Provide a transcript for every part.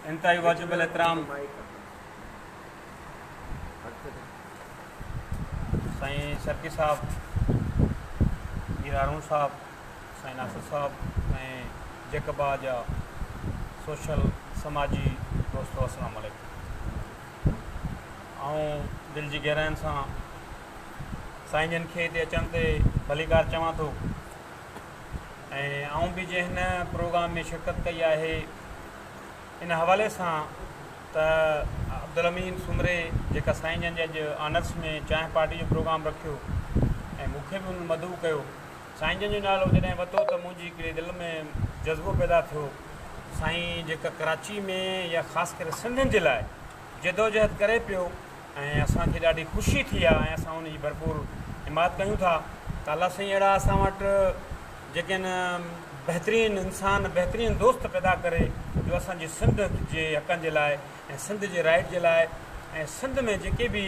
انتهائي واجب الاحترام سائين سرڪي صاحب، مير هارون صاحب، سائين ناصر صاحب ۽ جيڪب آباد جا سوشل سماجي دوستو السلام عليڪم. آئون دل جي گهراين سان سائين جن کي هتي اچڻ تي ڀليڪار چوان ٿو ۽ آئون به جنهن هن پروگرام ۾ شرڪت ڪئي آهي ان حوالي سان ته عبدالامين سومري جيڪا سائين جن جي اڄ آنرس ۾ چانهه پارٽي جو پروگرام رکيو ۽ مون کي به انهن مدعو ڪيو. سائين جن جو نالو جڏهن ورتو ته منهنجي هڪڙي دل ۾ جذبو پيدا ٿيو. سائين جيڪا ڪراچي ۾ يا خاص ڪري سنڌين جي لاء جدوجهد ڪري پيو ۽ اسان کي ڏاڍي خوشي ٿي آهي ۽ اسان ان جي ڀرپور حمايت ڪيون ٿا ته الله سائين اهڙا اسان وٽ جيڪي آهن بهترين انسان بهترين دوست پيدا ڪري جو اسان جي سنڌ جي حقن جي لاء ۽ سنڌ جي رائيٽ جي لاء ۽ سنڌ ۾ جيڪي به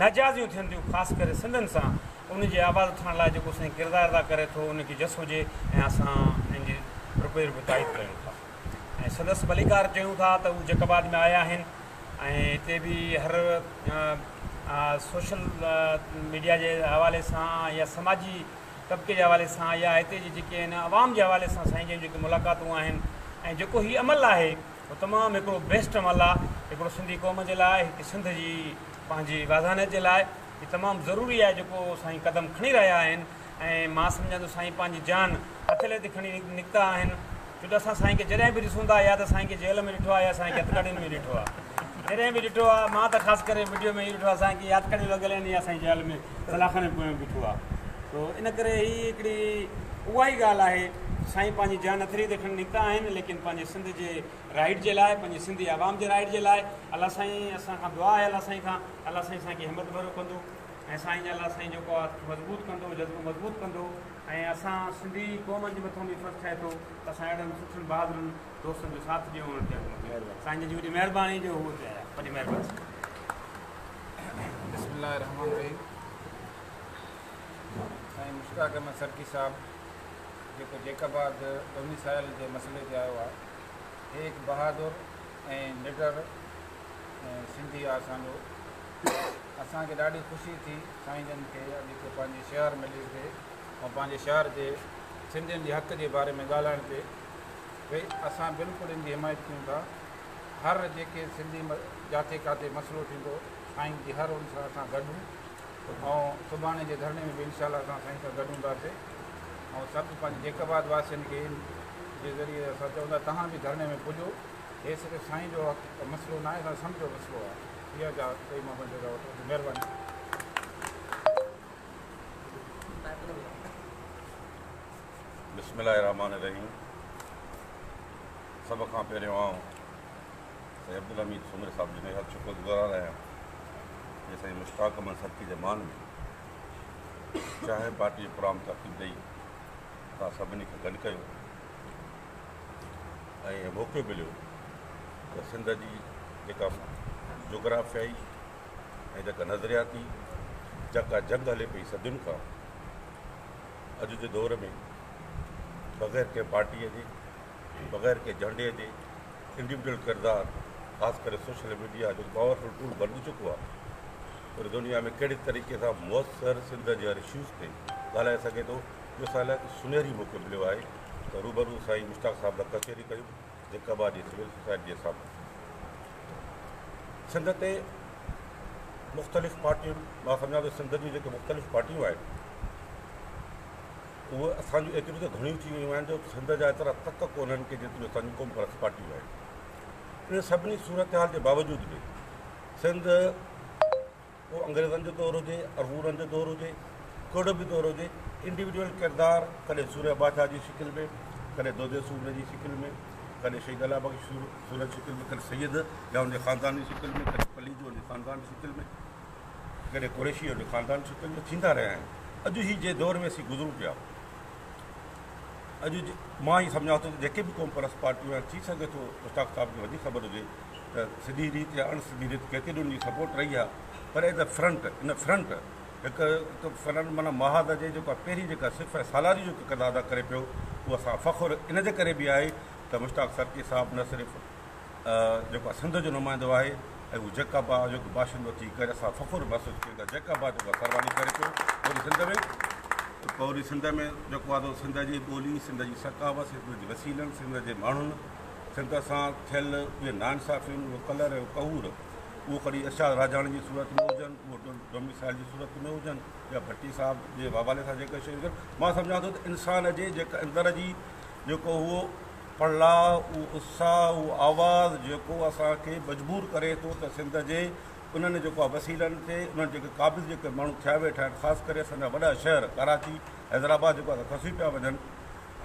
ناجائزيون ٿين ٿيون خاص ڪري سنڌين سان ان جي آواز اٿارڻ لاء جيڪو سائين ڪردار ادا ڪري ٿو ان کي جس هجي ۽ اسان ان جي رپئي رپئي تائيد ڪيون ٿا ۽ سندس ڀليڪار چيون ٿا ته هو جيڪب آباد ۾ آيا آهن ۽ هتي به هر سوشل ميڊيا جي حوالي سان يا سماجي طبقي جي حوالي سان يا هتي جي جيڪي آهن عوام جي حوالي سان سائين جن جيڪي ملاقاتون آهن ۽ جيڪو هي عمل آهي اهو تمام هڪڙو بيسٽ عمل آهي هڪڙو سنڌي قوم جي لاء هڪ سنڌ جي پنهنجي وحدانيت جي لاء هي تمام ضروري آهي جيڪو سائين قدم کڻي رهيا آهن ۽ مان سمجهان ٿو سائين پنهنجي جان هٿيلي تي کڻي نڪتا آهن ڇو ته اسان سائين کي جڏهن به ڏسون ٿا يا ته سائين کي جيل ۾ ڏٺو آهي يا سائين کي هٿڪڙين ۾ ڏٺو آهي جڏهن به ڏٺو آهي مان ته خاص ڪري وڊيو ۾ ئي ڏٺو آهي سائين کي يا هٿڪڙيون لڳل آهن يا سائين جيل ۾ سلاخن ۾ پويان بيٺو آهي سو ان ڪري هي هڪڙي اها ئي ڳالهه آهي سائين پنهنجي جان هٿيلي تي کڻي نڪتا آهن ليڪن پنهنجي سنڌ جي رائيٽ جي لاء پنهنجي سنڌي عوام جي رائيٽ جي لاء الله سائين اسان کان دعا آهي الله سائين کان الله سائين اسان کي همت ڀريو ڪندو ۽ سائين جا الله سائين جيڪو آهي مضبوط ڪندو جذبو مضبوط ڪندو ۽ اسان سنڌي قوم جي مٿان به فرض ٺهي ٿو ته اسان اهڙن سٺن بهادرن دوستن جو ساٿ ڏيون انهن کي سائين جن جي وڏي مهرباني جو هو اتي آيا وڏي مهرباني. بسم الله الرحمن الرحيم سائين مشتاق احمد سرڪي صاحب جيڪو جيڪب آباد ڊوميسائل جي مسئلي تي آيو آهي هي هڪ بهادر ۽ نڊر سنڌي آ اسان جو اسان کي ڏاڍي خوشي ٿي سائين جن کي اڄ هتي پنهنجي شهر ملير تي ۽ پنهنجي شهر جي سنڌين جي حق جي باري ۾ ڳالهائڻ تي ڀئي اسان بلڪل ان جي حمايت ڪيون ٿا هر جيڪي سنڌي جاٿي ڪاٿي مسئلو ٿيندو سائين جي هر ان سان اسان گڏ هون ۽ سڀاڻي جي ڌرڻي ۾ به انشاء الله اسان سائين سان گڏ هونداسي ۽ سڀ پنهنجي جيڪب آباد واسين کي ان جي ذريعي اسان چوندا توهان به ڌرڻي ۾ پڄو هي صرف سائين جو حق مسئلو ناهي اسان سڀ جو مسئلو آهي اها جا ڪئي مان پنهنجو جا وٺو مهرباني. بسم الله الرحمٰن الرحيم سڀ کان پهريون آئون سائين عبدالحميد سومري صاحب جو نهايت شڪر گذار آهيان جي سائين مشتاق احمد سرڪي جي مان ۾ چانهه پارٽي جو پروگرام ترتيب ڏئي اسان سڀني کي گڏ ڪيو ۽ موقعو مليو ته سنڌ جي جيڪا جغرافيائي ۽ جيڪا نظرياتي جيڪا جنگ هلي پئي صدين کان اڄ جي دور ۾ بغير ڪنهن پارٽيء جي بغير ڪنهن جهنڊي جي انڊيوڊيول ڪردار خاص ڪري سوشل ميڊيا جو پاورفل ٽول بڻجي چڪو آهي پوري دنيا ۾ ڪهڙي طريقي سان موثر سنڌ جي هر اشوز تي ڳالهائي سگهي ٿو اهو اسان لاء هڪ سنهري موقعو مليو آهي ته روبرو سائين مشتاق صاحب سان ڪچهري ڪيون جيڪب آباد جي سول سوسائٽي جي سامهون سنڌ تي مختلف پارٽين مان سمجهان ٿو سنڌ جون جيڪي مختلف پارٽيون آهن اهي اسان جون ايتريون ته گهڻيون ٿي ويون آهن جو سنڌ جا ايترا تڪ ڪونهن ڪي جيتريون اسان جون قوم پرست پارٽيون آهن ان سڀني صورتحال جي باوجود به سنڌ پوء انگريزن جو دور هجي، ارغونن جو دور هجي، ڪهڙو به دور هجي، انڊيوڊيول ڪردار ڪڏهن سورهيه بادشاهه جي شڪل ۾، ڪڏهن دودي سومري جي شڪل ۾، ڪڏهن شهيد الله بخش سورهيه جي شڪل ۾، ڪڏهن سيد يا ان جي خاندان جي شڪل ۾، ڪڏهن پليجو ان جي خاندان جي شڪل ۾، ڪڏهن قريشي ان جي خاندان جي شڪل ۾ ٿيندا رهيا آهن. اڄ هي جنهن دور ۾ اسين گذرون پيا، اڄ مان ائين سمجهان ٿو ته جيڪي به قوم پرست پارٽيون آهن، ٿي سگهي ٿو مشتاق صاحب کي وڌيڪ خبر هجي ته سڌي ريت يا اڻ سڌي ريت ڪيتري ان جي سپورٽ رهي آهي پر is a front in front هڪ هڪ فرنٽ معنيٰ محاذ جي جيڪا پهرين جيڪا صف ۽ سالاري جو ڪردار ادا ڪري پيو اهو اسان فخر ان جي ڪري به آهي ته مشتاق سرڪي صاحب نه صرف جيڪو آهي سنڌ جو نمائندو آهي ۽ هو جيڪب آباد جو هڪ باشندو ٿي ڪري اسان فخر محسوس ڪيون ٿا جيڪب آباد جيڪو آهي سرواڻي ڪري پيو پوري سنڌ ۾ پوري سنڌ ۾ جيڪو آهي سنڌ جي ٻولي سنڌ جي ثقافت سنڌ جي وسيلن سنڌ جي ماڻهن سنڌ سان ٿيل اهي ناانصافيون اهي ڪلر اهي ڪهور اهو کڻي ارشاد راجاڻي جي صورت ۾ هجن اهو ڊوميسائل جي صورت ۾ هجن يا ڀٽي صاحب جي حوالي سان جيڪي شيون هجن مان سمجهان ٿو ته انسان جي جيڪا اندر جي جيڪو اهو پڙلاء، اهو اتساهه، اهو آواز جيڪو اسان کي مجبور ڪري ٿو ته سنڌ جي انهن جيڪو آهي وسيلن تي انهن جيڪي قابض جيڪي ماڻهو ٿيا ويٺا آهن خاص ڪري اسان جا وڏا شهر ڪراچي حيدرآباد جيڪو آهي کسي پيا وڃن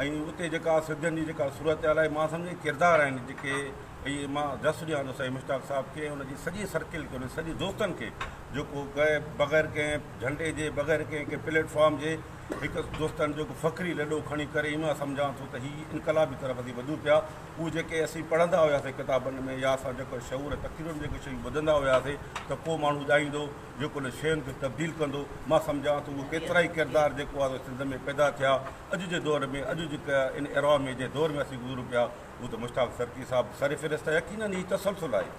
۽ اتي جيڪا سنڌين جي جيڪا صورتحال آهي مان سمجهان ڪردار آهن جيڪي اهي مان جس ڏيان ٿو سائين مشتاق صاحب کي ان جي سڄي سرڪل کي ان سڄي دوستن کي جيڪو ڪنهن بغير ڪنهن جهنڊي جي بغير ڪنهن ڪنهن پليٽ فارم جي هڪ دوستن جو هڪ فخري لڏو کڻي ڪري ائين سمجهان ٿو ته هي انقلابي طرف اسين وڌون پيا. اهي جيڪي اسين پڙهندا هياسين ڪتابن ۾ يا اسان جيڪو شعور ۽ تقريرن ۾ جيڪي شيون ٻڌندا هياسين ته ڪو ماڻهو ڄائيندو جيڪو انهن شين کي تبديل ڪندو. مان سمجهان ٿو اهي ڪيترائي ڪردار جيڪو آهي سنڌ ۾ پيدا ٿيا. اڄ جي دور ۾ اڄ جيڪا ان ايرا ۾ جنهن دور ۾ اسين گذرون پيا اهو ته مشتاق سرڪي صاحب سر فهرست آهي. يقينن هي تسلسل آهي.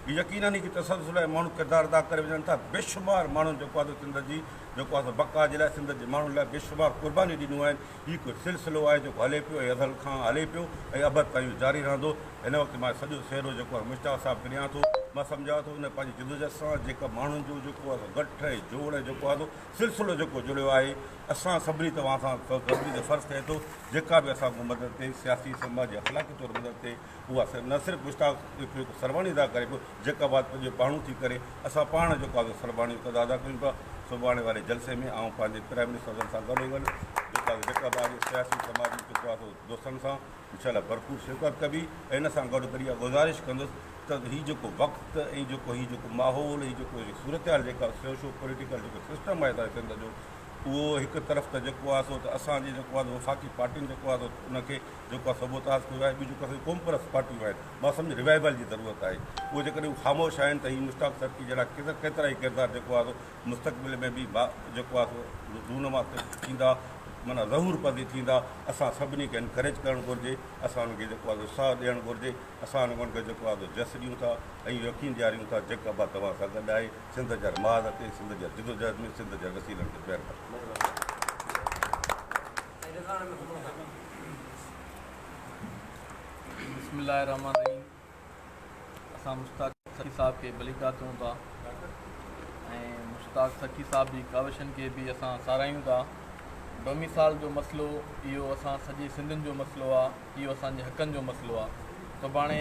هي يقينن هڪ تسلسل آهي. ماڻهو ڪردار ادا ڪري وڃن ٿا. بيشمار ماڻهن جيڪو آهي سنڌ جي جيڪو آهي سو بقا جي لاء سنڌ جي ماڻهن لاء بيشمار قربانيون ڏنيون آهن. هي هڪ سلسلو آهي جيڪو هلي پيو ۽ ازل کان هلي پيو ۽ ابد تائين اهو جاري رهندو. هن وقت مان سڄو سهرو جيڪو آهي مشتاق صاحب کي ڏيان ٿو. مان سمجهان ٿو ان پنهنجي جدوجهد سان جيڪا ماڻهن جو جيڪو آهي سو گٺ ۽ جوڙ ۽ جيڪو آهي سو سلسلو جيڪو جڙيو آهي اسان سڀني توهان سان سڀني تي فرض ٿئي ٿو جيڪا به اسان کان مدد ٿئي سياسي سماجي اخلاقي طور مدد ٿئي اها نه صرف مشتاق هڪ سرواڻي ادا ڪري پيو جيڪب آباد پنهنجو پاڻو ٿي ڪري اسان پاڻ جيڪو آهي سو سرواڻي جو ادا ڪيون پيا سڀاڻي واري جلسي ۾ آئون پنهنجي پرائمري سوزن سان گڏو گڏ جيڪو آهي جيڪب آباد جي سياسي سماجي جيڪو آهي سو دوستن سان انشاء الله ڀرپور شرڪت ڪبي ۽ ان سان گڏو گڏ اها گذارش ڪندس ته هي جيڪو وقت ۽ جيڪو هي جيڪو ماحول هي جيڪو صورتحال جيڪا سوشو پوليٽيڪل جيڪو سسٽم آهي اسان جي سنڌ جو اهو هڪ طرف ته جيڪو آهي سو ته اسان جي جيڪو آهي وفاقي پارٽين جيڪو آهي سو ان کي جيڪو آهي سبوتاز ڪيو آهي ٻيون جيڪو اسان جون قومپرست پارٽيون آهن مان سمجهه ريوائيول جي ضرورت آهي اهي جيڪڏهن هو خاموش آهن ته هي مشتاق سرڪي جهڙا ڪيترا ئي ڪردار جيڪو آهي سو مستقبل ۾ به جيڪو آهي سو رونما ٿيندا معنيٰ ظهور پذير ٿيندا اسان سڀني کي انڪريج ڪرڻ گهرجي اسان انهن کي جيڪو آهي سو اتساهه ڏيڻ گهرجي اسان انهن کي جيڪو آهي سو جس ڏيون ٿا ۽ يقين ڏياريون ٿا جيڪب آباد توهان سان گڏ آهي سنڌ جي هر محاذ تي سنڌ جي هر جدوجهد ۾ سنڌ جي هر وسيلن تي مهرباني. بسم الله الرحمٰن الرحيم اسان مشتاق سخي صاحب کي ڀليڪار چئون ٿا ۽ مشتاق سخي صاحب جي ڪاوشن کي به اسان ساراهيون ٿا ڊوميسال جو مسئلو اهو اسان سڄي سنڌين جو مسئلو آ اهو اسان جي حقن جو مسئلو آ سڀاڻي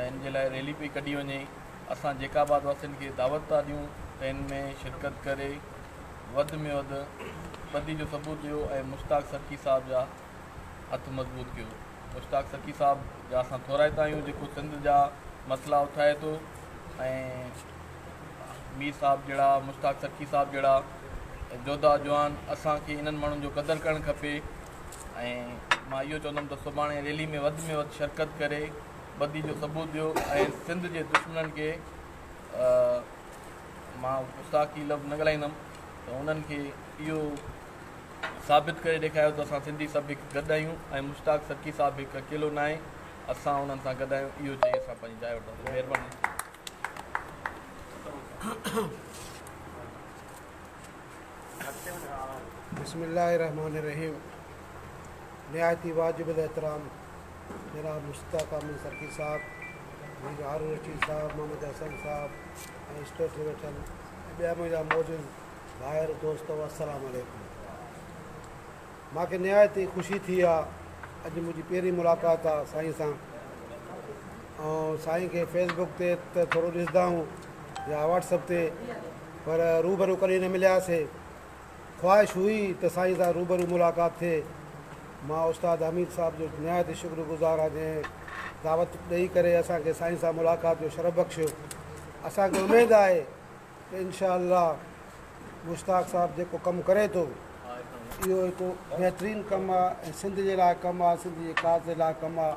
ان جي لاء ريلي پئي ڪڍي وڃي اسان جيڪب آباد واسين کي دعوت ٿا ڏيون ته ان ۾ شرڪت ڪري وڌ ۾ وڌ ٻڌي جو ثبوت ڏيو ۽ مشتاق سرڪي صاحب جا هٿ مضبوط ڪيو. مشتاق سرڪي صاحب جا اسان ٿورائتا آهيون جيڪو سنڌ جا مسئلا اٿائي ٿو ۽ مير صاحب جهڙا مشتاق سرڪي صاحب جهڙا جوڌا جوان اسان کي انهن ماڻهن جو قدر ڪرڻ کپي ۽ مان اهو چوندم ته سڀاڻي ريلي ۾ وڌ ۾ وڌ شرڪت ڪري ٻڌي جو ثبوت ڏيو ۽ سنڌ جي دشمنن کي مان گستاخي لفظ نه ڳالهائيندم ته انهن کي اهو ثابت ڪري ڏيکاريو ته اسان سنڌي سڀ هڪ گڏ آهيون ۽ مشتاق سرڪي صاحب هڪ اڪيلو ناهي اسان انهن سان گڏ آهيون اهو چئي اسان پنهنجي جاء وٺنداسين مهرباني. بسم الله الرحمٰن الرحيم نهايت ئي واجب الاحترام جناب مشتاق احمد سرڪي صاحب، مير هارون رشيد صاحب، محمد حسن صاحب ۽ اسٽيج تي ويٺل ۽ ٻيا منهنجا معزز ڀائر دوستو السلام عليڪم. مان کي نهايت ئي خوشي ٿي آ اڄ منهنجي پهرين ملاقات آ سائين سان ۽ سائين کي فيس بڪ تي ته ٿورو ڏسندا آهيون يا واٽس اپ تي پر روبرو ڪڏهن نه ملياسي. خواهش هئي ته سائين سان روبرو ملاقات ٿئي. مان استاد حميد صاحب جو نهايت ئي شڪر گذار آهيان جنهن دعوت ڏئي ڪري اسان کي سائين سان ملاقات جو شرف بخشيو. اسان کي اميد آهي ته انشاء الله مشتاق صاحب جيڪو ڪم ڪري ٿو اهو هڪ بهترين ڪم آهي ۽ سنڌ جي لاء ڪم آهي سنڌ جي ڪاز جي لاء ڪم آهي.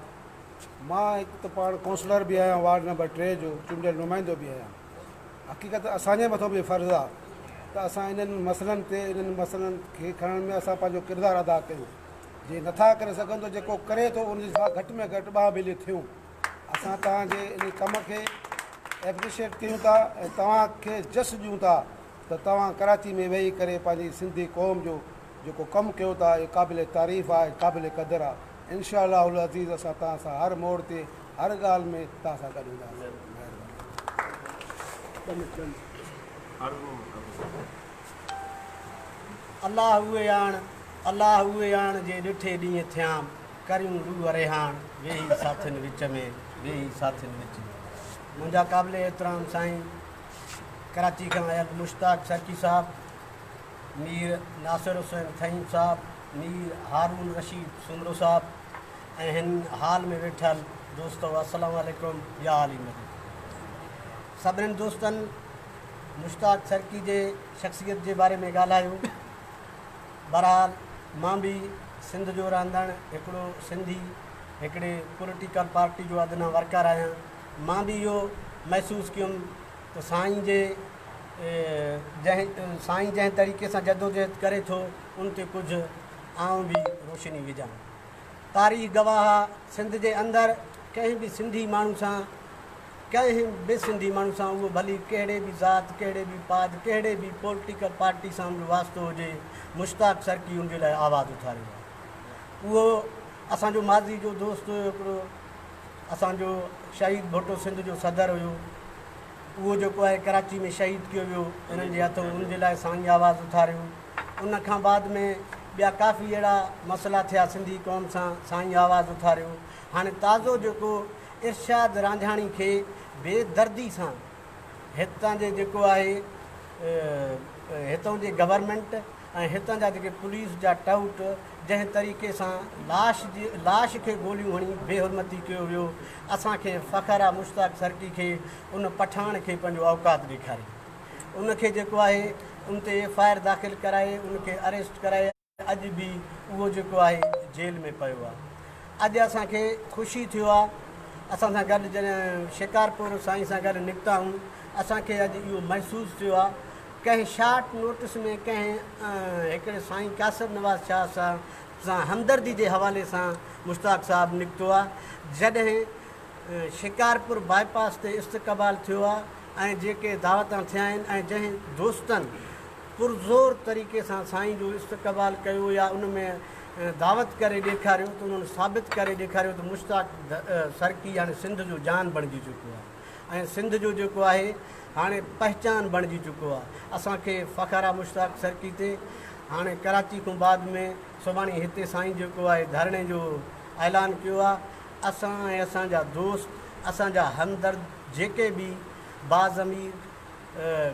مان هڪ ته پاڻ ڪائونسلر به آهيان وارڊ نمبر 3 جو چونڊيل نمائندو به آهيان. حقيقت اسان جي مٿان به فرض آ ته اسان انهن مسئلن تي انهن مسئلن کي کڻڻ ۾ اسان پنهنجو ڪردار ادا ڪيون جي نٿا ڪري سگهن ته جيڪو ڪري ٿو ان سان گهٽ ۾ گهٽ ٻانهن ٻيلي ٿيون. اسان توهان جي انهي ڪم کي ايپريشيٽ ڪيون ٿا ۽ توهان کي جس ڏيون ٿا ته توهان ڪراچي ۾ ويهي ڪري پنهنجي سنڌي قوم جو جيڪو ڪم ڪيو ٿا اهو قابل تعريف آهي ۽ قابل قدر آهي. انشاء الله العزيز اسان توهان سان هر موڙ تي هر ڳالهه ۾ توهان سان گڏ هونداسين. مهرباني. الله اهي آڻ، الله اهي آڻ جي ڏٺي ڏينهن ٿيام، ڪريون روح ريهاڻ، ويهي ساٿين وچ ۾، ويهي ساٿين وچ ۾. منهنجا قابل احترام سائين ڪراچي کان آيل مشتاق سرڪي صاحب، مير ناصر حسين ٿهيم صاحب، مير هارون رشيد سومرو صاحب ۽ هن هال ۾ ويٺل دوستو السلام عليڪم يا علي مدد. سڀني دوستن مشتاق سرڪي جي شخصيت جي باري ۾ ڳالهايو. بهرحال مان به سنڌ جو رهندڙ هڪڙو سنڌي هڪڙي پوليٽيڪل پارٽي جو ادنيٰ ورڪر آهيان. مان به اهو محسوس ڪيم ته سائين جي جنهن سائين جنهن طريقي سان جدوجهد ڪري ٿو ان تي ڪجهه آئون به روشني وجهان. تاريخ گواهه آ سنڌ جي اندر ڪنهن به سنڌي ماڻهو سان ڪنهن به سنڌي ماڻهو سان اهو ڀلي ڪهڙي به ذات ڪهڙي به پات ڪهڙي به پوليٽيڪل پارٽي سان ان جو واسطو هجي مشتاق سرڪي ان جي لاء آواز اٿاريو آهي. اهو اسان جو ماضي جو دوست هيو هڪڙو اسان جو شهيد ڀٽو سنڌ جو صدر هيو اهو جيڪو آهي ڪراچي ۾ شهيد ڪيو ويو انهن جي هٿون ان جي لاء سائين آواز اٿاريو ان کان بعد ۾ ٻيا ڪافي اهڙا مسئلا ٿيا سنڌي قوم سان سائين آواز اٿاريو هاڻي تازو جيڪو ارشاد رانجهاڻي کي بي دردي سان هتان جي جيڪو آهي هتان جي گورنمينٽ ۽ هتان جا جيڪي پوليس جا ٽائوٽ جنهن طريقي سان لاش جي لاش کي گوليون هڻي بي حرمتي ڪيو ويو اسان کي فخر آ مشتاق سرڪي کي ان پٺاڻ کي پنهنجو اوقات ڏيکاري ان کي جيڪو آهي ان تي ايف I R داخل ڪرائي ان کي اريسٽ ڪرائي اڄ به اهو جيڪو آهي جيل ۾ پيو آ. اڄ اسان کي خوشي ٿيو آ اسان سان گڏ جڏهن شڪارپور سائين سان گڏ نڪتا آهيون اسان کي اڄ اهو محسوس ٿيو آ ڪنهن شارٽ نوٽس ۾ ڪنهن هڪڙي سائين قاصر نواز شاهه سان سان همدردي جي حوالي سان مشتاق صاحب نڪتو آ جڏهن شڪارپور باء پاس تي استقبال ٿيو آ ۽ جيڪي دعوتان ٿيا آهن ۽ جنهن دوستن پرزور طريقي سان سائين جو استقبال ڪيو يا ان ۾ دعوت ڪري ڏيکاريو ته انهن ثابت ڪري ڏيکاريو ته مشتاق سرڪي هاڻي سنڌ جو جان بڻجي چڪو آهي ۽ سنڌ جو جيڪو آهي هاڻي پهچان بڻجي چڪو آهي اسان کي فخر آهي مشتاق سرڪي تي هاڻي ڪراچي کان بعد ۾ سڀاڻي هتي سائين جيڪو آهي ڌرڻي جو اعلان ڪيو آهي اسان ۽ اسان جا دوست اسان جا همدرد جيڪي به باضمير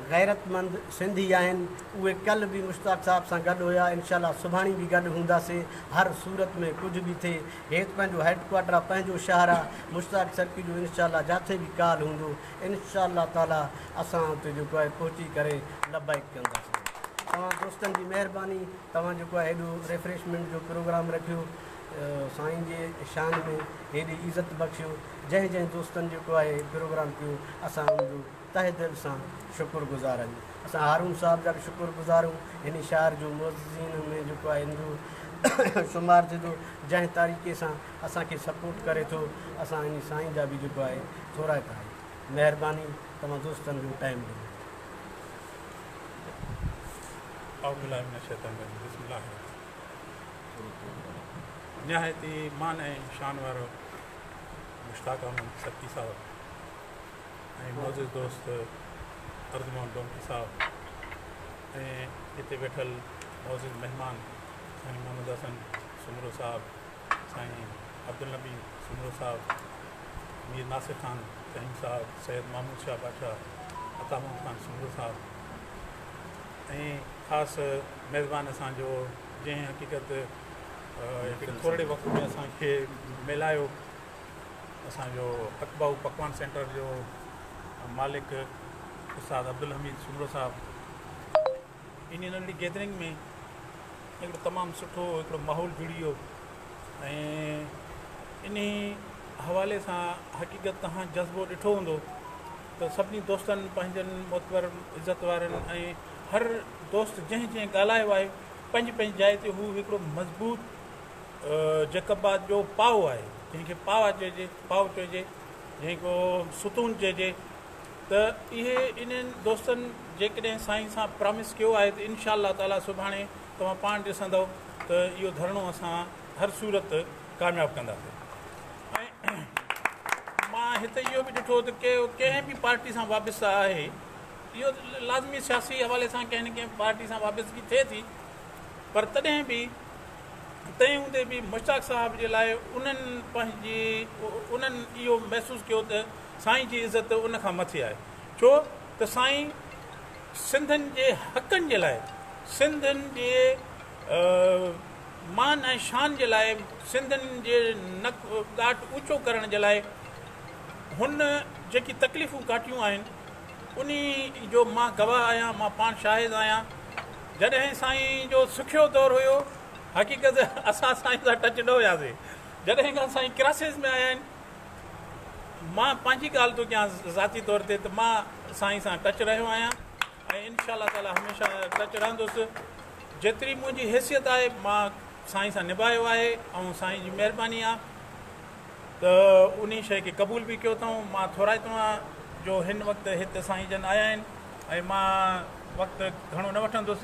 غيرتمند سنڌي آهن اهي ڪلهه به مشتاق صاحب سان گڏ هيا انشاء الله سڀاڻي به گڏ هونداسي هر صورت ۾ ڪجهه به ٿئي هيت پنهنجو هيڊ ڪوارٽر آ پنهنجو شهر آ مشتاق سرڪي جو انشاء الله جاٿي به ڪال هوندو انشاء الله تعالي اسان اتي جيڪو آهي پهچي ڪري لبيڪ ڪنداسين توهان دوستن جي مهرباني توهان جيڪو آهي هيڏو ريفريشمينٽ جو پروگرام رکيو سائين جي شان ۾ هيڏي عزت بخشيو جنهن جنهن دوستن جيڪو آهي پروگرام ڪيو اسان ان جو تهه دل سان شڪر گذار آهيون. اسان هارون صاحب جا به شڪر گذار آهيون. هن شهر جو معززين ۾ جيڪو آهي هن جو شمار ٿئي ٿو. جنهن طريقي سان اسان کي سپورٽ ڪري ٿو اسان هن سائين جا به جيڪو آهي ٿورائتا آهيون. مهرباني توهان دوستن جو ٽائيم ڏنو. اعوذ بالله من الشيطان الرجيم بسم الله الرحمن الرحيم نهايت ئي مان ۽ شان وارو مشتاق احمد سرڪي صاحب ۽ معزز دوست ارض محمد ڊومڪي صاحب ۽ هتي ويٺل معزز مهمان سائين محمد حسن سومرو صاحب، سائين عبدالنبي سومرو صاحب، مير ناصر خان فهيم صاحب، سيد محمود شاهه بادشاهه، عطا محمد خان سومرو صاحب ۽ خاص ميزبان اسان جو جنهن حقيقت هڪڙي ٿورڙي وقت ۾ اسان کي ملايو. اسان جو حق باهو پڪوان سينٽر جو مالڪ استاد عبدالحميد سومرو صاحب انهي ننڍڙي گيدرنگ ۾ هڪڙو تمام سٺو هڪڙو ماحول جڙي ويو ۽ انهي حوالي سان حقيقت تهان جذبو ڏٺو هوندو ته سڀني دوستن پنهنجن معتبر عزت وارن ۽ هر دوست جنهن جنهن ڳالهايو آهي پنهنجي پنهنجي جاء تي هو هڪڙو مضبوط جيڪب آباد جو پائو آهي، جنهن کي پاوا چئجي، پائو چئجي. جنهن ڪو ستون چئجي ته اهي انهن دوستن جيڪڏهن سائين سان پرامس ڪيو آهي ته انشاء الله تعالي سڀاڻي توهان پاڻ ڏسندؤ ته اهو ڌرڻو اسان هر صورت ڪامياب ڪنداسين ۽ مان هت اهو به ڏٺو ته ڪنهن به پارٽي سان وابسته آهي اهو لازمي سياسي حوالي سان ڪنهن نه ڪنهن پارٽي سان وابستگي ٿئي ٿي پر تڏهن به تنهن هوندي به مشتاق صاحب جي لاء انهن پنهنجي انهن اهو محسوس ڪيو ته سائين جي عزت ان کان مٿي آهي ڇو ته سائين سنڌين جي حقن جي لاء سنڌين جي مان ۽ شان جي لاء سنڌين جي نڪ ڳاٽ اوچو ڪرڻ جي لاء هن جيڪي تڪليفون ڪاٽيون آهن انهي جو مان گواهه آهيان مان پاڻ شاهد آهيان جڏهن سائين جو سکيو دور هيو حقيقت اسان سائين سان ٽچ نه هياسي جڏهن کان سائين ڪراسز ۾ آيا آهن مان پنهنجي ڳالهه ٿو ڪيان ذاتي طور تي ته مان سائين سان ٽچ رهيو آهيان ۽ انشاء الله تعالي هميشه ٽچ رهندس جيتري منهنجي حيثيت آهي مان سائين سان نڀايو آهي ۽ سائين جي مهرباني آهي ته انهي شيء کي قبول به ڪيو اٿئون. مان ٿورائتو آهيان جو هن وقت هت سائين جن آيا آهن ۽ مان وقت گهڻو نه وٺندس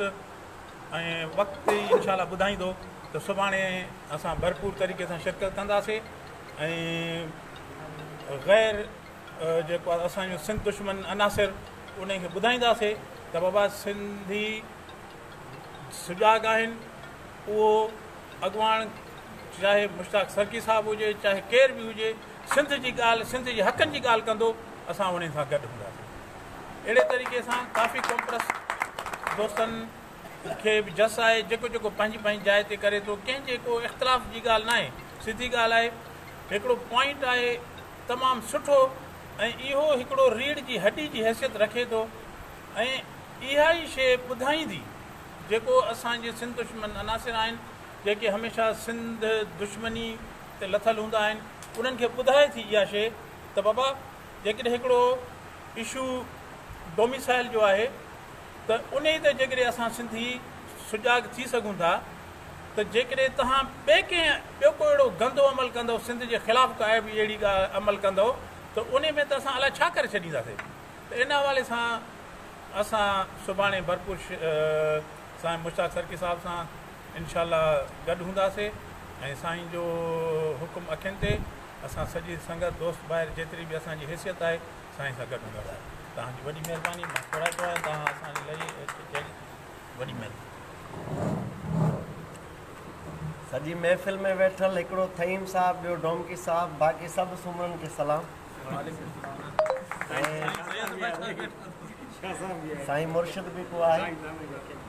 ۽ وقت ئي انشاء الله ٻڌائيندو ته سڀاڻي اسان ڀرپور طريقي سان شرڪت ڪنداسي ۽ غير جيڪو آهي اسان جو سنڌ دشمن عناصر انهي کي ٻڌائينداسي ته بابا سنڌي سجاڳ آهن اهو اڳواڻ چاهي مشتاق سرڪي صاحب هجي چاهي ڪير به هجي سنڌ جي ڳالهه سنڌ جي حقن جي ڳالهه ڪندو اسان انهن سان گڏ هونداسين اهڙي طريقي سان ڪافي قومپرست دوستن کي به جس آهي جيڪو جيڪو پنهنجي پنهنجي جاء تي ڪري ٿو ڪنهن جي ڪو اختلاف جي ڳالهه ناهي سڌي ڳالهه آهي هڪڙو پوائنٽ آهي تمام سٺو ۽ اهو هڪڙو ريڙهه جي هڏي جي حيثيت رکي ٿو ۽ اها ئي شيء ٻڌائيندي جيڪو اسان جي سنڌ دشمن عناصر آهن، جيڪي هميشه سنڌ دشمني تي لٿل هوندا آهن، انهن کي ٻڌائي ٿي اها شيء ته بابا جيڪڏهن هڪڙو اشو ڊوميسائل جو آهي ته انهي تي جيڪڏهن اسان سنڌي سجاڳ ٿي سگهون ٿا ته جيڪڏهن توهان ٻئي ڪنهن ٻيو ڪو اهڙو گندو عمل ڪندؤ سنڌ جي خلاف ڪا به اهڙي ڳالهه عمل ڪندؤ ته انهي ۾ ته اسان الائي ڇا ڪري ڇڏينداسين ته ان حوالي سان اسان سڀاڻي ڀرپور سائين مشتاق سرڪي صاحب سان انشاء الله گڏ هونداسي ۽ سائين جو حڪم اکين تي اسان سڄي سنگت دوست ڀائر جيتري به اسان جي حيثيت آهي سائين سان گڏ هونداسي توهان جي وڏي مهرباني مان ٿورائتو آهيان توهان اسان جي لئي وڏي مهرباني. سڄي محفل ۾ ويٺل هڪڙو ٿهيم صاحب ٻيو ڊومڪي صاحب باقي سڀ سومرن کي سلام. سائين مرشد به ڪو آهي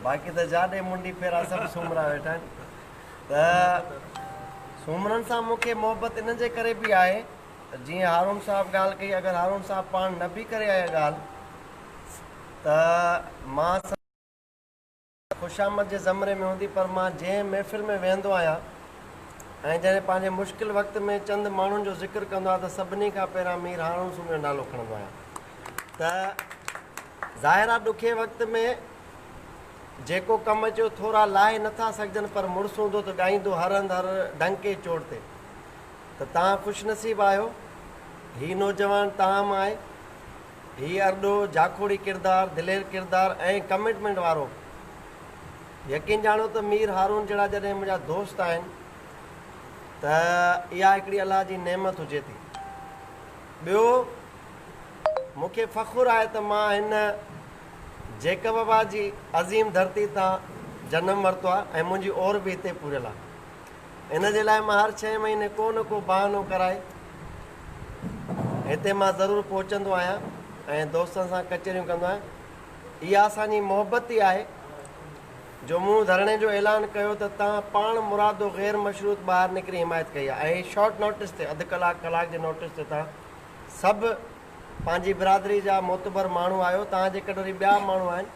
باقي ته جاڏي منڊي ڦيرا سڀ سومرا ويٺا آهن ته سومرن سان مون کي محبت ان جي ڪري به آهي ته جيئن هارون صاحب ڳالهه ڪئي اگر هارون صاحب پاڻ نه به ڪري آيا ڳالهه ته مان خوشامد جي زمري ۾ هوندي پر مان جنهن محفل ۾ ويهندو آهيان ۽ جڏهن پنهنجي مشڪل وقت ۾ چند ماڻهن جو ذڪر ڪندو آهيان ته سڀني کان پهريان مير هارون سومري جو نالو کڻندو آهيان ته ظاهر آهي ڏکي وقت ۾ جيڪو ڪم اچيو ٿورا لاهي نٿا سگهجن پر مڙس هوندو ته ڳائيندو هر هنڌ هر ڊنڪي چوٽ تي ته توهان خوش نصيب آهيو هي نوجوان توهان مان آهي هي ارڏو، جاکوڙي ڪردار، دلير ڪردار ۽ ڪمٽمينٽ وارو. يقين ڄاڻو ته مير هارون جهڙا جڏهن منهنجا دوست آهن ته اها هڪڙي الله جي نعمت هجي ٿي. ٻيو مون کي فخر آهي ته مان هن جيڪب آباد جي عظيم ڌرتي تان جنم ورتو آهي ۽ منهنجي اور به هتي پوريل آهي. ان جي لاء مان هر ڇهين مهيني ڪو نه ڪو بهانو ڪرائي هتي مان ضرور پهچندو آهيان ۽ دوستن سان ڪچهريون ڪندو آهيان. اها اسان جي محبت ئي آهي جو مون ڌرڻي جو اعلان ڪيو ته توهان پاڻ مرادو غير مشروط ٻاهر نڪري حمايت ڪئي آهي ۽ شارٽ نوٽس تي اڌ ڪلاڪ ڪلاڪ جي نوٽس تي توهان سڀ پنهنجي برادري جا معتبر ماڻهو آهيو توهان جي ڪڍ وري ٻيا ماڻهو آهن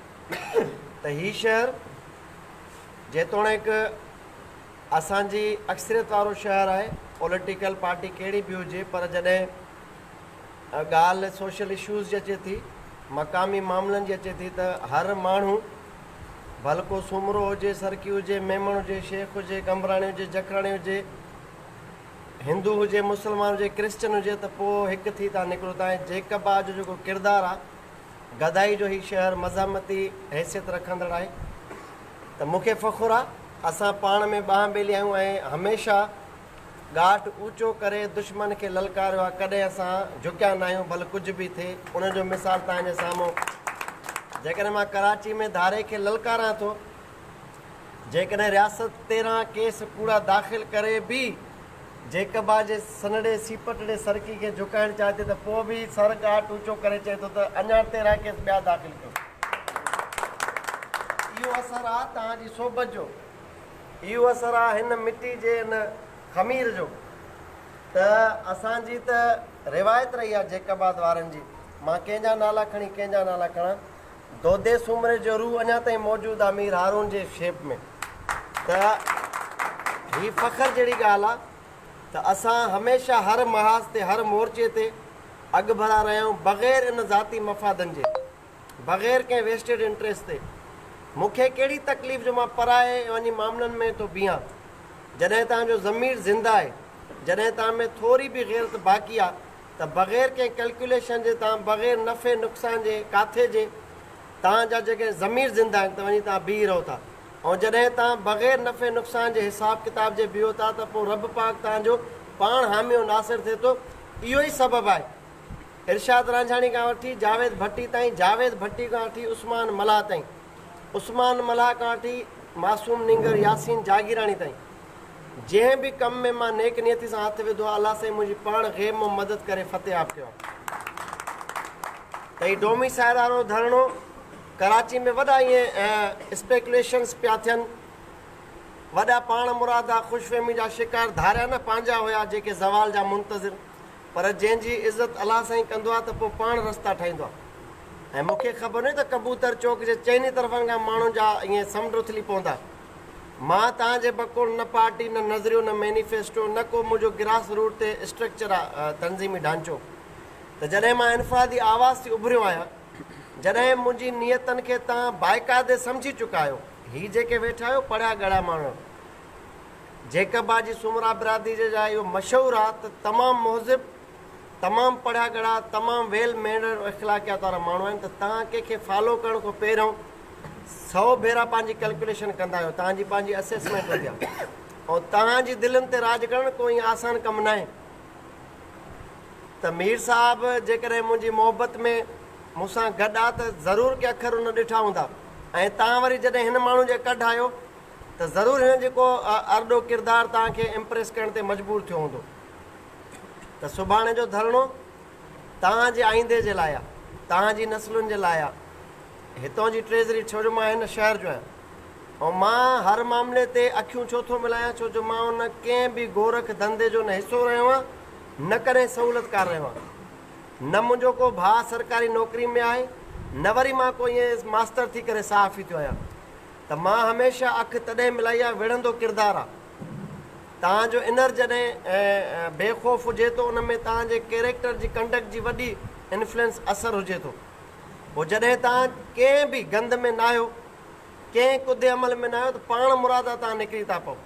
ته هي شهر جيتوڻيڪ اسان جي اڪثريت وارو شهر آهي، پوليٽيڪل پارٽي ڪهڙي به هجي پر جڏهن ڳالهه سوشل اشوز جي اچي ٿي، مقامي معاملن جي اچي ٿي ته هر ماڻهو ڀل ڪو سومرو هجي، سرڪي هجي، ميمڻ هجي، شيخ هجي، قمبراڻي هجي، جکراڻي هجي، هندو هجي، مسلمان هجي، ڪرسچن هجي ته پوء هڪ ٿي ٿا نڪرو ٿا ۽ جيڪب آباد جو جيڪو ڪردار آ، گدائي جو هي شهر مزاحمتي حيثيت رکندڙ آهي ته مون کي فخر آ اسان پاڻ ۾ ٻانهن ٻيلي آهيون ۽ هميشه ڳاٽ اوچو ڪري دشمن کي للڪاريو آ ڪڏهن اسان جهڪيا ناهيون ڀل ڪجهه به ٿئي ان جو مثال توهان جي سامهون جيڪڏهن مان ڪراچي ۾ ڌاري کي للڪاران ٿو جيڪڏهن رياست 13 ڪيس ڪوڙا داخل ڪري به جيڪب آباد جي سنهڙي سيپٽڙي سرڪي کي جهڪائڻ چاهي ٿي ته پوء به سر ڳاٽ اوچو ڪري چئي ٿو ته اڃا 13 ڪيس ٻيا داخل ڪيو. اهو اثر آ توهان جي صحبت جو، اهو اثر آ هن مٽي جي ان خمير جو ته اسان جي ته روايت رهي آ جيڪب آباد وارن جي، مان ڪنهن جا نالا کڻي ڪنهن جا نالا کڻان، دودي سومري جو روح اڃا تائين موجود آ مير هارون جي شيپ ۾ ته هي فخر جهڙي ڳالهه آ ته اسان هميشه هر محاذ تي هر مورچي تي اڳڀرا رهيا آهيون بغير ان ذاتي مفادن جي بغير ڪنهن ويسٽيڊ انٽريسٽ تي مون کي ڪهڙي تڪليف جو مان پرائي وڃي معاملن ۾ ٿو بيهان جڏهن توهان جو ضمير زنده آهي جڏهن توهان ۾ ٿوري به غيرت باقي آ ته بغير ڪنهن ڪلڪيوليشن جي توهان بغير نفعي نقصان جي ڪاٿي جي توهان جا جيڪي ضمير زنده آهن ته وڃي توهان بيهي رهو ٿا ۽ جڏهن توهان بغير نفعي نقصان جي حساب ڪتاب جي بيهو ٿا ته پوء رب پاڪ توهان جو پاڻ حامي و ناصر ٿئي ٿو اهو ئي سبب آهي ارشاد رانجهاڻي کان وٺي جاويد ڀٽي تائين جاويد ڀٽي کان وٺي عثمان ملاح تائين عثمان ملاح کان وٺي معصوم نينگر ياسين جاگيراڻي تائين جنهن به ڪم ۾ مان نيڪ نيتي سان هٿ وڌو آهي الله سائين منهنجي پاڻ غيب مان مدد ڪري فتح ياب ڪيو آهي ته هي ڊوميسائل وارو ڌرڻو ڪراچي ۾ وڏا ائين اسپيڪوليشنس پيا ٿين وڏا پاڻ مرادا خوش فهمي جا شڪار ڌاريا نه پنهنجا هيا جيڪي زوال جا منتظر پر جنهن جي عزت الله سائين ڪندو آهي ته پوء پاڻ رستا ٺاهيندو آهي ۽ مون کي خبر نه هئي ته ڪبوتر چوڪ جي چئني طرفن کان ماڻهن جا ائين سمنڊ اٿلي پوندا مان توهان جي بقول نه پارٽي نه نظريو نه مينيفيسٽو نه ڪو منهنجو گراس روٽ تي اسٽرڪچر آ تنظيمي ڍانچو ته جڏهن مان انفرادي آواز ٿي اڀريو آهيان جڏهن منهنجي نيتن کي توهان باقاعدي سمجهي چڪا آهيو هي جيڪي ويٺا آهيو پڙهيا ڳڙهيا ماڻهو آهيو جيڪب آباد جي سومرا برادري جي جا اهو مشهور آ ته تمام مهذب تمام پڙهيا ڳڙهيا تمام ويل مينرڊ اخلاقيات وارا ماڻهو آهن ته توهان ڪنهن کي فالو ڪرڻ کان پهريون سئو ڀيرا پنهنجي ڪلڪيوليشن ڪندا آهيو، توهان جي پنهنجي اسيسمينٽ هوندي آهي ۽ توهان جي دلين تي راڄ ڪرڻ ڪو ائين آسان ڪم ناهي ته مير صاحب جيڪڏهن منهنجي محبت ۾ مون سان گڏ آ ته ضرور ڪي اکر هن ڏٺا هوندا ۽ توهان وري جڏهن هن ماڻهو جي ڪڍ آيو ته ضرور هن جي ڪو ارڏو ڪردار توهان کي امپريس ڪرڻ تي مجبور ٿيو هوندو ته سڀاڻي جو ڌرڻو توهان جي آئيندي جي لاء آ، توهان جي نسلن جي لاء آ. هتان جي ٽريزري ڇو جو مان هن شهر جو آهيان ۽ مان هر معاملي تي اکيون ڇو ٿو ملايان ڇو جو مان ان ڪنهن به گورک ڌنڌي جو نه حصو رهيو آهيان نه ڪڏهن سهولتڪار رهيو آهيان نه منهنجو ڪو ڀاء سرڪاري نوڪري ۾ آهي نه وري مان ڪو ائين ماستر ٿي ڪري صحافي ٿيو آهيان ته مان هميشه اک تڏهن ملائي آهي وڙهندو ڪردار آهي توهان جو انر جڏهن بي خوف هجي ٿو ان ۾ توهان جي ڪيريڪٽر جي ڪنڊڪٽ جي وڏي انفلوئنس اثر هجي ٿو پوء جڏهن توهان ڪنهن به گند ۾ ناهيو، ڪنهن ڪڌي عمل ۾ ناهيو ته پاڻ مرادا توهان نڪري ٿا پئو.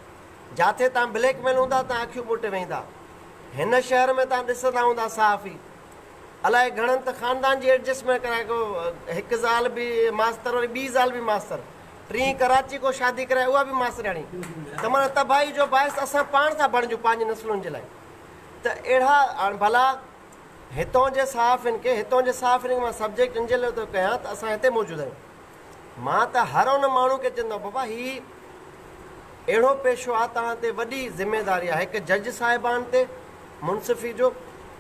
جاٿي توهان بليڪ ميل هوندا توهان اکيون ٻوٽي ويهندا. هن شهر ۾ توهان ڏسندا هوندا صحافي الائي گهڻن ته خاندان جي ايڊجسٽمينٽ ڪرائي ڪو هڪ زال به ماستر وري ٻي زال به ماستر ٽين ڪراچي ڪو شادي ڪرائي اها به ماسترياڻي ته معنيٰ تباهي جو باعث اسان پاڻ ٿا بڻجون پنهنجي نسلن جي لاء ته اهڙا هاڻ ڀلا هتون جي صحافين کي هتون جي صحافين کي مان سبجيڪٽ ان جي لاء ٿو ڪيان ته اسان هتي موجود آهيون مان ته هر ان ماڻهو کي چوندو بابا هي اهڙو پيشو آهي توهان تي وڏي ذميواري آهي هڪ جج صاحبان تي منصفي جو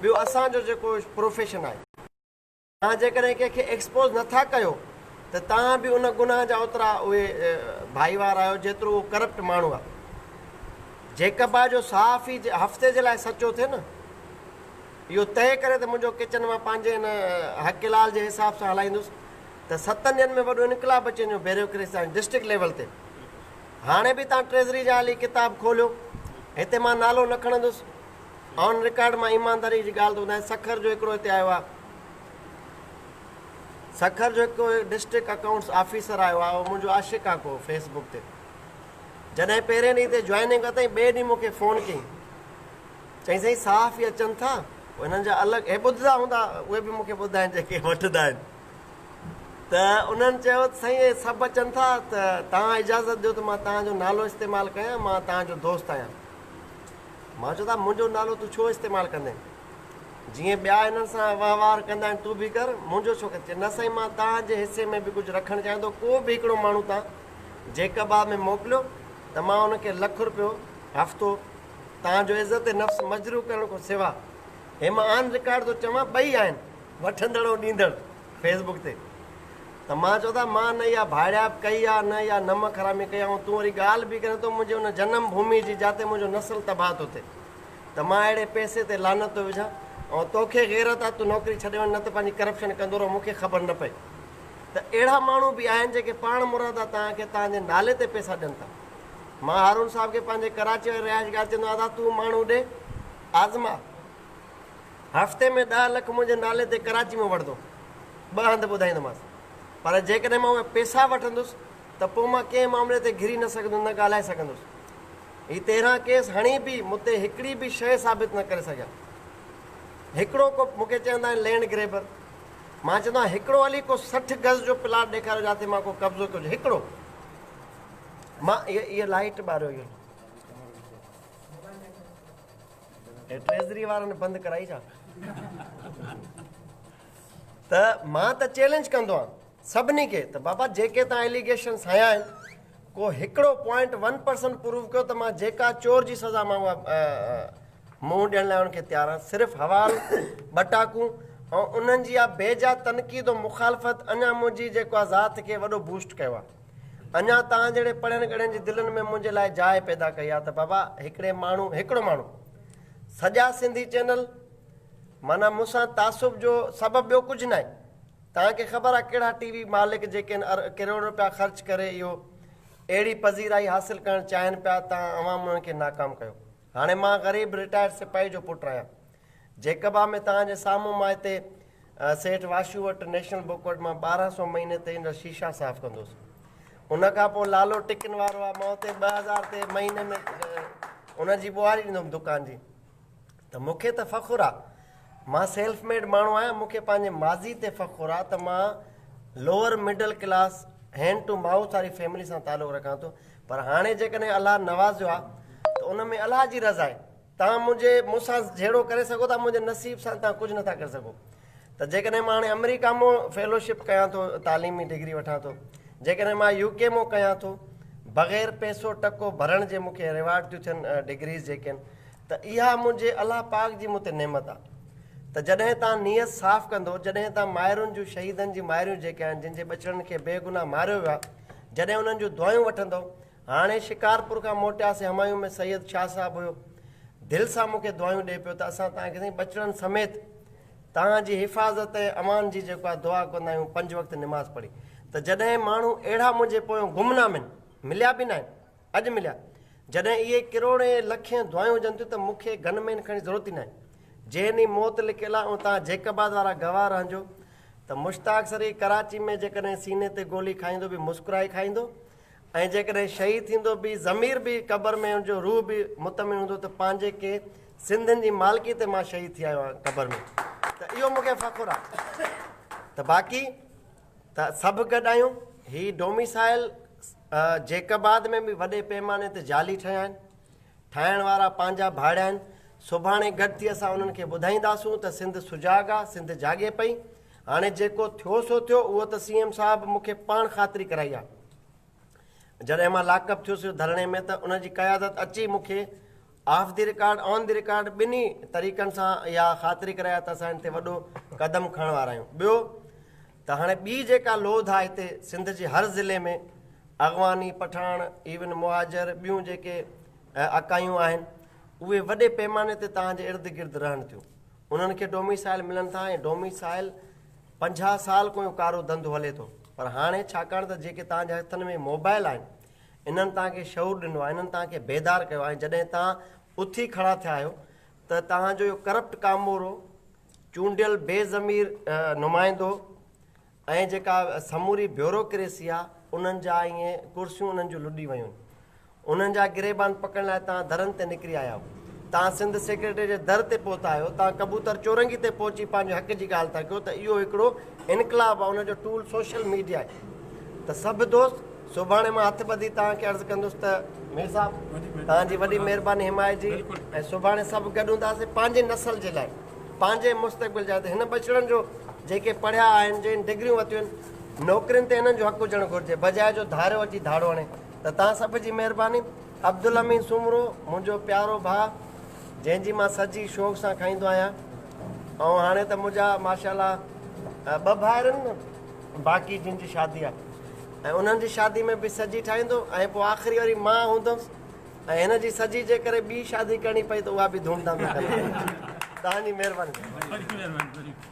ٻيو اسان جو جيڪو پروفيشن آهي توهان جيڪڏهن ڪنهن کي ايڪسپوز نٿا ڪيو ته توهان به ان گناهه جا اوترا اهي ڀائيوار آهيو جيترو اهو ڪرپٽ ماڻهو آهي جيڪب آ جو صحافي هفتي جي لاء سچو ٿئي نه اهو طئي ڪري ته منهنجو ڪچن مان پنهنجي ان حق لال جي حساب سان هلائيندس ته ستن ڏينهن ۾ وڏو انقلاب اچي وڃو بيروڪريسي ۽ ڊسٽرڪٽ ليول تي. هاڻي به توهان ٽريزري جا هلي ڪتاب کوليو هتي مان نالو نه کڻندس آن رڪارڊ مان ايمانداري جي ڳالهه ٿو ٻڌايان سکر جو هڪڙو هتي آيو آهي سکر جو هڪ ڊسٽرڪٽ اڪائونٽس آفيسر آيو آهي اهو منهنجو عاشق آهي ڪو فيس بڪ تي جڏهن پهرين ڏينهن تي جوائننگ ڪتائين ٻئي ڏينهن مون کي فون ڪيائين. چيائين سائين صحافي اچن ٿا پوء انهن جا الڳ هي ٻڌندا هوندا اهي به مون کي ٻڌائين جيڪي وٺندا آهن ته انهن چيو ته سائين اهي سڀ اچن ٿا ته توهان اجازت ڏيو ته مان توهان جو نالو استعمال ڪيان مان توهان جو دوست آهيان. مان چيو ته منهنجو نالو تون ڇو استعمال ڪندين؟ جيئن ٻيا هنن سان وهنوار ڪندا آهن تون به ڪر، منهنجو ڇو ڪندين؟ چي نه سائين مان توهان جي حصي ۾ به ڪجهه رکڻ چاهيان ٿو، ڪو به هڪڙو ماڻهو توهان جيڪب آباد ۾ موڪليو ته مان ان کي لک روپيو هفتو توهان جو عزت نفس مجروح ڪرڻ کان سوا هي مان آن رڪارڊ ٿو چوان ٻئي آهن وٺندڙ ۽ ڏيندڙ فيس بڪ تي ته مان چيو ته مان نه اها ڀاڙيائپ ڪئي آ نه اها نمڪ حرامي ڪئي آ ۽ تون وري ڳالهه به ڪرين ٿو منهنجي ان جنم ڀومي جي جاتي منهنجو نسل تباهه ٿو ٿئي ته مان اهڙي پئسي تي لعنت ٿو وجهان ۽ توکي غيرت آ تون نوڪري ڇڏي وڃ نه ته پنهنجي ڪرپشن ڪندو رهه مون کي خبر نه پئي ته اهڙا ماڻهو به آهن جيڪي پاڻ مرادا توهان کي توهان جي نالي تي پئسا ڏين ٿا مان هارون صاحب کي پنهنجي ڪراچي واري رهائش گاهه چوندو آهيان ادا تون ماڻهو ڏي آزما هفتي ۾ ڏهه لک منهنجي نالي تي ڪراچي مان وٺندو، ٻه هنڌ ٻڌائيندومانس. پر جيڪڏهن مان اهي پئسا وٺندس ته پوء مان ڪنهن معاملي تي گهري نه سگهندس نه ڳالهائي سگهندس. هي 13 ڪيس هڻي به مون تي هڪڙي به شيء ثابت نه ڪري سگهيا. هڪڙو ڪو مون کي چوندا آهن لينڊ گريبر. مان چوندو آهيان هڪڙو هلي ڪو 60 گز جو پلاٽ ڏيکاريو جاتي مان ڪو قبضو ڪيو هجي. هڪڙو. مان اهي لائيٽ ٻاريو اهو. هي ٽريزري وارن بند ڪرائي ڇا؟ ته مان ته چئلينج ڪندو آهيان سڀني کي ته بابا جيڪي تان ايليگيشنس هنيا آهن ڪو هڪڙو پوائنٽ ون پرسنٽ پروف ڪيو ته مان جيڪا چور جي سزا مان اها منهن ڏيڻ لاء ان کي تيار آهيان. صرف حوال ٻٽاڪون ۽ انهن جي اها بيجا تنقيد و مخالفت اڃا منهنجي جيڪو آهي ذات کي وڏو بوسٽ ڪيو آهي. اڃا توهان جهڙي پڙهين ڳڙهين جي دلين ۾ منهنجي لاء جاء پيدا ڪئي آ ته بابا هڪڙي ماڻهو هڪڙو ماڻهو سڄا سنڌي چينل معنيٰ مون سان تعصب جو سبب ٻيو ڪجهه ناهي توهان کي خبر آ ڪهڙا ٽي وي مالڪ جيڪي آهن ڪروڙ روپيا خرچ ڪري اهو اهڙي پذيرائي حاصل ڪرڻ چاهين پيا توهان عوام انهن کي ناڪام ڪيو هاڻي مان غريب رٽائرڊ سپاهي جو پٽ آهيان جيڪب آباد ۾ توهان جي سامهون مان هتي سيٺ واشو وٽ نيشنل بڪ وٽ مان 12 سو مهيني تي ان جا شيشا صاف ڪندو هوس. ان کان پوء لالو ٽڪن وارو آ، مان اتي 2000 تي مهيني ۾ ان جي ٻوهاري ڏيندو هوم دڪان جي. ته مون کي ته فخر آ، مان سيلف ميڊ ماڻهو آهيان، مون کي پنهنجي ماضي تي فخر آ ته مان lower middle class hand to mouth واري فيملي سان تعلق رکان ٿو. پر هاڻي جيڪڏهن الله نوازيو آ ته ان ۾ الله جي رضا آهي. توهان منهنجي مون سان جهيڙو ڪري سگهو ٿا، منهنجي نصيب سان توهان ڪجهه نٿا ڪري سگهو. ته جيڪڏهن مان هاڻي آمريڪا مون فيلوشپ ڪيان ٿو، تعليمي ڊگري وٺان ٿو، جيڪڏهن مان يو ڪي مون ڪيان ٿو، بغير پئسو ٽڪو ڀرڻ جي مون کي ريوارڊ ٿيون ٿين ڊگريز جيڪي آهن، ته اها منهنجي الله پاڪ جي مون تي نعمت آهي. ته جڏهن توهان نيت صاف ڪندو، جڏهن توهان مائرن جون شهيدن جون مائريون جيڪي آهن، جن جي ٻچڙن کي بيگناهه ماريو ويو آهي، جڏهن انهن جون دعائون وٺندو، هاڻي شڪارپور کان موٽياسين همايون ۾ سيد شاهه صاحب هيو دل سان مون کي دعايون ڏئي پيو ته اسان توهان کي سائين ٻچڙن سميت توهان جي حفاظت ۽ امان جي جيڪو آهي دعا ڪندا آهيون پنج وقت نماز پڙهي ته جڏهن ماڻهو اهڙا منهنجي پويان گمنام آهن مليا به ناهن اڄ مليا جڏهن اهي ڪروڙين لکين دعايون هجن ٿيون ته مون کي گن مين کڻڻ جي ضرورت ئي ناهي جنهن ڏينهن موت لکيل آهي ۽ توهان جيڪب آباد وارا گواهه رهنجو ته مشتاق سرڪي ڪراچي ۾ جيڪڏهن سيني تي گولي کائيندو به مسڪرائي کائيندو ۽ جيڪڏهن شهيد ٿيندو به ضمير به قبر ۾ ان جو روح به مطمئن هوندو ته پنهنجي ڪي سنڌين جي مالڪي تي مان شهيد ٿي آيو آهيان قبر ۾ ته اهو مون کي فخر آهي ته باقي ته سڀ گڏ آهيون. هي ڊوميسائل جيڪب آباد ۾ به وڏي پيماني تي جعلي ٺهيا آهن، ٺاهڻ وارا پنهنجا ڀاڙيا آهن، سڀاڻي گڏ ٿي اسان انهن کي ٻڌائينداسون ته سنڌ سجاڳ آ، سنڌ جاڳي پئي، هاڻي جيڪو ٿيو سو ٿيو، اهو ته سي ايم صاحب مون کي پاڻ خاطري ڪرائي آ. جڏهن مان لاڪ اپ ٿيس ڌرڻي ۾ ته ان جي قيادت اچي مون کي off the record on the record ٻنهي طريقن سان اها خاطري ڪرائي آ ته اسان هن تي وڏو قدم کڻڻ وارا آهيون. ٻيو ته هاڻي ٻي جيڪا لوڌ آ هتي سنڌ جي هر ضلعي ۾ اغواني، پٺاڻ، ايون مهاجر ٻيون جيڪي اڪايون آهن اهي وڏي پيماني تي توهان جي ارد گرد رهن ٿيون. انهن کي ڊوميسائل ملن ٿا ۽ ڊوميسائل 50 سال کان اهو ڪارو ڌنڌو هلي ٿو پر هاڻي ڇاڪاڻ ته جيڪي توهان جي هٿن ۾ موبائل آهن انهن توهان کي شعور ڏنو آهي انهن توهان کي بيدار ڪيو آهي جڏهن توهان اٿي کڙا ٿيا آهيو ته توهان جو اهو ڪرپٽ ڪامورو چونڊيل بي ضمير نمائندو ۽ جيڪا سموري بيوروڪريسي آ انهن جا ائين ڪرسيون انهن جون لڏي ويون انهن جا گريبان پڪڙڻ لاء توهان درن تي نڪري آيا آهيو. توهان سنڌ سيڪريٽري جي در تي پهتا آهيو، توهان ڪبوتر چورنگي تي پهچي پنهنجي حق جي ڳالهه ٿا ڪيو ته اهو هڪڙو انقلاب آهي، ان جو ٽول سوشل ميڊيا آهي ته سڀ دوست سڀاڻي مان هٿ ٻڌي توهان کي عرض ڪندس ته مير صاحب توهان جي وڏي مهرباني حمايت جي ۽ سڀاڻي سڀ گڏ هونداسين پنهنجي نسل جي لاء پنهنجي مستقبل جي لاء ته هن ٻچڙن جو جيڪي پڙهيا آهن جن ڊگريون ورتيون آهن نوڪرين تي هنن جو حق هجڻ گهرجي بجاء جو ڌاريو اچي ڌاڙو هڻي ته توهان سڀ جي مهرباني عبدالامين سومرو منهنجو پيارو ڀاء جنهن جي مان سجي شوق سان کائيندو آهيان ۽ هاڻي ته منهنجا ماشاءالله ٻه ڀائر آهن نه باقي جن جي شادي آهي ۽ انهن جي شادي ۾ به سجي ٺاهيندو ۽ پوء آخري وري مان هوندس ۽ هن جي سجي جي ڪري ٻي شادي ڪرڻي پئي ته اها به ڌوم ڌام سان ڪندس. توهان جي مهرباني.